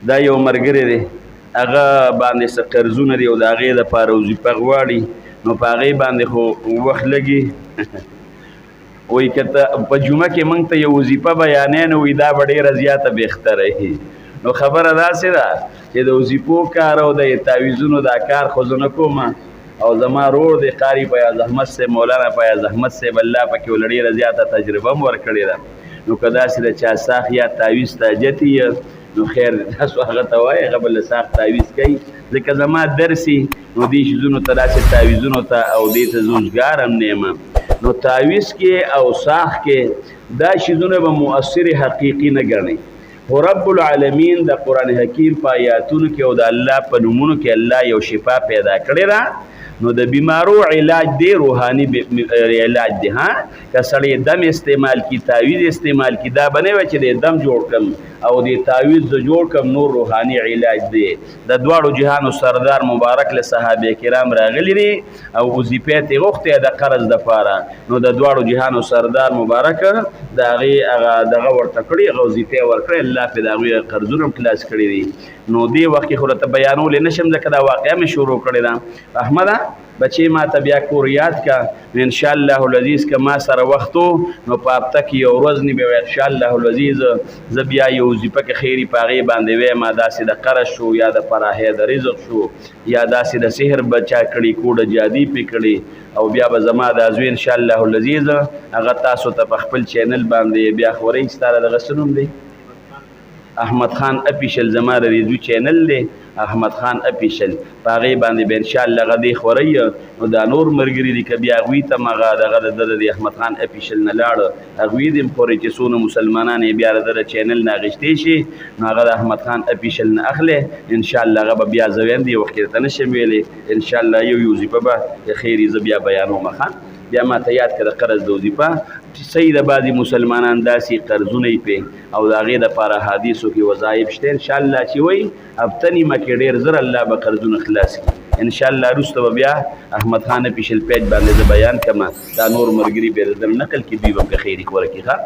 دا یو مرګری دی، هغه باندې څه قرضونه دي او د هغې دپاره وظیفه غواړي، نو په هغې باندې خو وخت لګي. وایي که ته په جمعه کې موږ ته یو وظیفه بیانې، نو وایي دا به ډېره زیاته بهتره وي. نو خبره داسې ده چې د وظیفو کار او د تعویذونو دا کار خو زه نه کوم، او زما رور دی قاري فیاض احمد صاحب، مولانا فیاض احمد صاحب، الله پکې ول ډېره زیاته تجربه هم ورکړې ده. نو که داسې د چا ساخ یا تعویذ ته حاجت نو خیر دی، تاسو هغه ته وایئ، هغه به له ساخ تعویذ کوي، ځکه زما درسي نو دې شیزونو ته داسې تعویذونو ته او دې ته زه اوزګار هم نه یم. نو تعویذ کې او ساخ کې دا شیزونه به مؤثر حقیقي نه ګڼي، خو رب العالمین د قرآن حکیم په آیاتونو کې او د الله په نومونو کې الله یو شفا پیدا کړې ده. نو د بیمارو علاج دی، روحاني علاج دی. ها که سړی دم استعمال کی، تعویذ استعمال کی، دا به نه وي چې د دم جوړ کړم او د تعویذ زه جوړ کړم، نور روحاني علاج دی. د دواړو جهانو سردار مبارک له صحابه کرام راغلي دي او وظیفه ترې غوښتې د قرض دپاره، نو د دواړو جهانو سردار مبارک د هغې هغه دغه ورته کړې، هغه وظیفه ورکړې، الله پرې د هغوی قرضونه هم خلاص کړي دي. نو دې وخت کې خو راته بیانولی نه شم، ځکه دا واقعه مې شروع کړې ده. احمده بچې ما ته بیا کور یاد کا، نو انشاءالله العزیز که ما سره وخت و نو په هفته کې یو ورځ نی به انشاءالله العزیز زه بیا یو وظیفه کې خیري په هغې باندې وایم، داسې د قرض شو یا د فراهې د رزق شو یا داسې د سحر بچا کړي، کوډه جادي پې کړي، او بیا به زما دا زوی انشاءالله العزیز هغه تاسو ته په خپل چینل باندې بیا خورئ. ستا دغه څه نوم دی؟ احمد خان افیشل، زما د دې زوی چینل دی احمد خان افیشل، په هغې باندې به انشاءالله هغه دی خورئ. نو دا نور ملګري دي که بیا هغوی ته هم هغه دغه د ده د دې احمد خان افیشل نه لاړ، هغوی دې هم خورئ چې څونه مسلمانان یې بیا د ده د چینل نه اخیستی شي، نو هغه د احمد خان افیشل نه اخلي انشاءالله. هغه به بیا زه وایم، دې وخت کې درته نه شم ویلی انشاءالله. یو یو وظیفه به خیر زه بیا بیانوم. ښه بیا ما ته یاد کړه د قرض د وظیفه چې صحیح ده، بعضې مسلمانان داسې قرضونه یې پې او د هغې دپاره حدیثو کې وظایف شته انشاءالله چې وایي هفته نیمه کې ډېر زر الله به قرضونه خلاص کړي انشاءالله. وروسته به بیا احمد خان افیشل پیج باندې زه بیان کړم، دا نور ملګري به د نقل کړي، دوی به هم که خیر وي ورکړي. ښه.